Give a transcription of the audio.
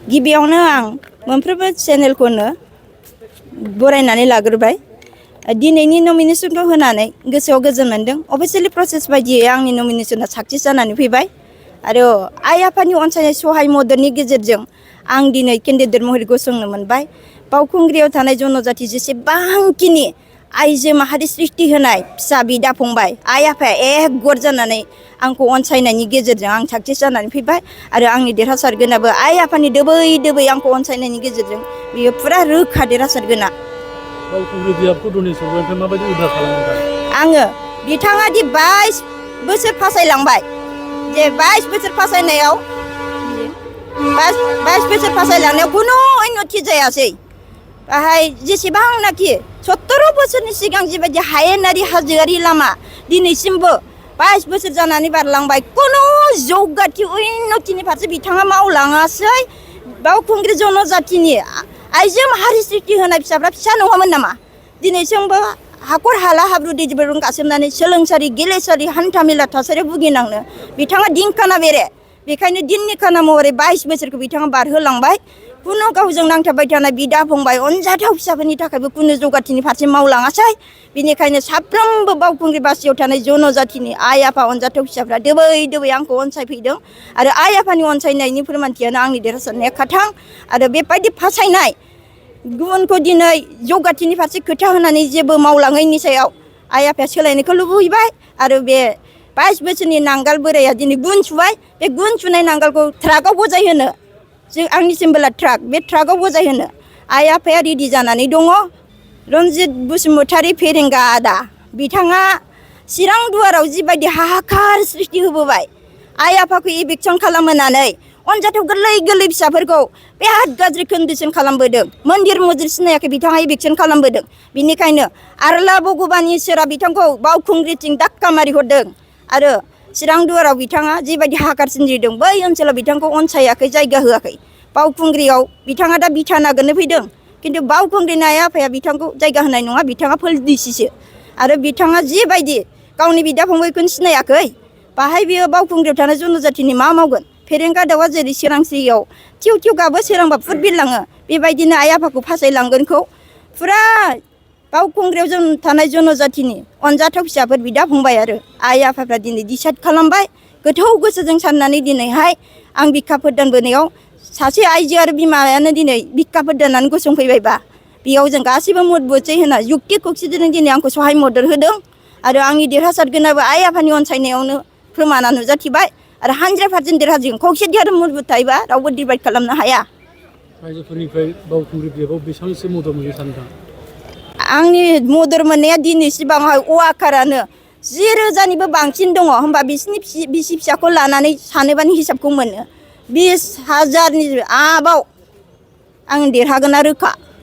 गिबियावनो आं मोनफ्रोमबो चेनेलखौनो बरायनानै लाग्रोबाय दिनैनि नमिनेसनखौ होनानै गोसोआव गोजोन मोनदों अफिसियेलि प्रसेस बायदियै आंनि नमिनेसना साक्सेस जानानै फैबाय आरो आइ आफानि अनसायनाय सहाय मददनि गेजेरजों आं दिनै केन्डिडेट महरै गसंनो मोनबाय बावखुंग्रियाव थानाय जनजाति जेसेबांखिनि आइजो माहारि सृष्टि होनाय फिसा बिदा फंबाय आइ आफाया एक गर जानानै आंखौ अनसायनायनि गेजेरजों आं साक्सेस जानानै फैबाय आरो आंनि देरहासारगोनाबो आइ आफानि दोबै दोबै आंखौ अनसायनायनि गेजेरजों बियो फुरा रोखा देरहासारगोना बावखुंग्रि बियाबखौ डनेसननिफ्राय माबायदि उद्धार खालामबाय आङो बिथाङा दि 22 बोसोर फासायलांबाय जे 22 बोसोर फासायनायाव 22 बोसोर फासायलांनायाव खुनु उन्नति जायासै बाहाय जेसेबांनाखि 70 बोसोरनि सिगां जिबायदि हायेनारि हाजोआरि लामा दिनैसिमबो 22 बोसोर जानानै बारलांबाय खुनु जौगाथि उन्नतिनि फारसे बिथाङा मावलाङासै बावखुंग्रि जनजातिनि आइजो माहारि सृष्टि होनाय फिसाफ्रा फिसा नङामोन नामा दिनैसिमबो हाखर हाला हाब्रु दैजों गासोमनानै सोलोंसालि गेलेसालि हान्थामेला थासारियाव भुगिनांनो बिथाङा दिनखाना बेरे बेखायनो दिननि खाना महरै 22 बोसोरखौ बिथाङा बारहोलांबाय खुनु गावजों नांथाबबाय थानाय बिदा फंबाय अनजाथाव फिसाफोरनि थाखायबो खुनु जौगाथिनि फारसे मावलाङासै बेनिखायनो साफ्रोमबो बावखुंग्रि बासियाव थानाय जनजातिनि आइ आफा अनजाथाव फिसाफ्रा दोबै दोबै आंखौ अनसायफैदों आरो आइ आफानि अनसायनायनि फोरमानथियानो आंनि देरहासारनाया खाथां आरो बेबायदि फासायनाय गुबुनखौ दिनै जौगाथिनि फारसे खोथा होनानै जेबो मावलाङैनि सायाव आइ आफाया सोलायनायखौ लुबैबाय आरो बे 22 बोसोरनि नांगाल बोराया दिनै गुन सुबाय बे गुन सुनाय नांगालखौ ट्राकआव बजायहोनो जों आंनि सिम्बोला ट्राक बे ट्राकआव बजायहोनो आइ आफाया रेडि जानानै दङ रन्जित बसुमतारी फेरेंगा आदा बिथाङा चिरां दुवाराव जिबायदि हाहाकार सृष्टि होबोबाय आइ आफाखौ इभिकसन खालामहोनानै अनजाथाव गोरलै गोरलै फिसाफोरखौ बिराद गाज्रि कन्डिसन खालामबोदों मन्दिर मजिद सिनायाखै बिथाङा इभिकसन खालामबोदों बिनिखायनो आरला भगबान इसोरा बिथांखौ बावखुंग्रिथिं दाक्का मारिहरदों आरो चिरां दुवाराव बिथाङा जिबायदि हाहाकार सोमजिदों बै ओनसोलाव बिथांखौ अनसायाखै जायगा होआखै बावखुंग्रियाव बिथाङा दा बिथा नागिरनो फैदों खिन्थु बावखुंग्रिनि आइ आफाया बिथांखौ जायगा होनाय नङा बिथाङा फोलदिसिसो आरो बिथाङा जिबायदि गावनि बिदा फंबायखौनो सिनायाखै बाहाय बियो बावखुंग्रियाव थानाय जनजातिनि मा मावगोन फेरेंगा दाउआ जेरै सोरांसियाव थिउ थिउ गाबो सोरांबा फुट बिरलाङो बेबायदिनो आइ आफाखौ फासायलांगोनखौ फुरा बावखुंग्रियाव जों थानाय जनजातिनि अनजाथाव फिसाफोर बिदा फंबाय आरो आइ आफाफ्रा दिनै डिसाइड खालामबाय गोथौ गोसोजों साननानै दिनैहाय आं बिखा फोदानबोनायाव सासे आइजो आरो बिमायानो दिनै बिखा फोदाननानै गसंफैबायबा बेयाव जों गासैबो मत बोसै होना युक्ति खौसेथिजों दिनै आंखौ सहाय मदद होदों आरो आंनि देरहासारगोनाबो आइ आफानि अनसायनायावनो फोरमाना नुजाथिबाय आरो 100% देरहाजों खौसेथि आरो मजबुत थायोबा रावबो डिभाइड खालामनो हाया रायजोफोरनिफ्राय बावखुंग्रि बियाबाव बेसेबांसो मदद मोननो सानदों आंनि मदद मोननाया दिनैसिबांहाय अवाकारानो 10,000निबो बांसिन दङ होमबा बिसिनि बिसि फिसाखौ लानानै सानोबानि हिसाबखौ मोनो 20,000नि आबाव आं देरहागोना रोखा